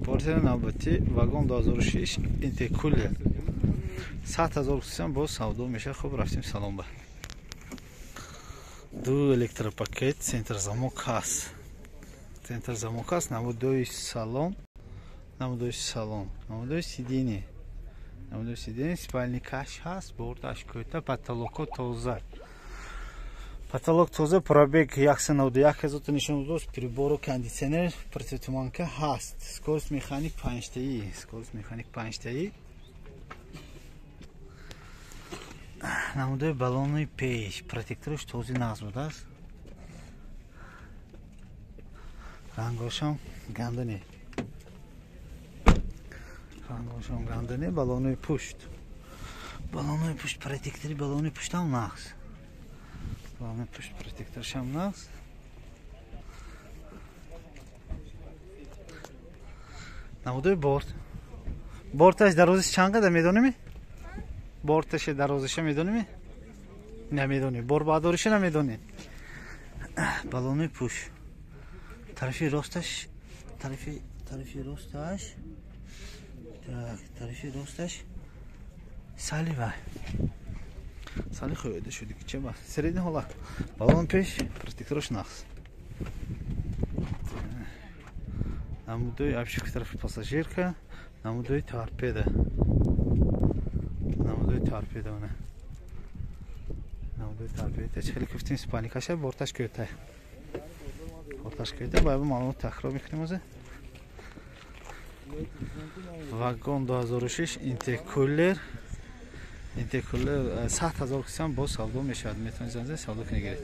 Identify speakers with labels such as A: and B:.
A: Портери навбатӣ вагон 2006 интеркулер 100 000 сом боз савдо мешавад. Хуб, рафтем салон ба. Ду электропакет, центр замок ҳаст, центр замок ҳаст. Намудои салон, намудои салон, намудои сиденье, намудои сиденье, спальникаш ҳаст, борташ кӯта, потолоко тоза, потолок тоза, пробег 191 000 нишон додааст, прибору кондитсионер, противотуманка ҳаст, скорость механик панҷтаӣ, скорость механик панҷтаӣ. Намудои баллони пеш, протектораш този нағз будааст, рангошам ганда не, рангошам ганда не. Баллонои пушт, баллонои пушт, протектори баллони пуштам нағз, баллони пушт протекторшам нағз. Намудои борт, борташ дарозиш чанд қадар медоними? Борташе дарозиша медоними? Намедонӣ, борбардориша намедонӣ. Баллонои пуш тарафи росташ, тарафи росташ, так, тарафи росташ сали вай сали хӯяда шуди ки чеба, средний ҳолат. Баллон пеш протекторош нағз. Намудои обшивка тарафи пассажирка, намудои торпеда, намудои торпеда, она намудои торпеда. Хеле куфтим, спальникаша, борташ кӯта, борташ кӯта. Ба маълумот такрор мекунем озе. Вагон 2006 интеркулер, интеркулер 100 000 сом боз савдо мешавад. Метавонед занг савдо кунед, гиред.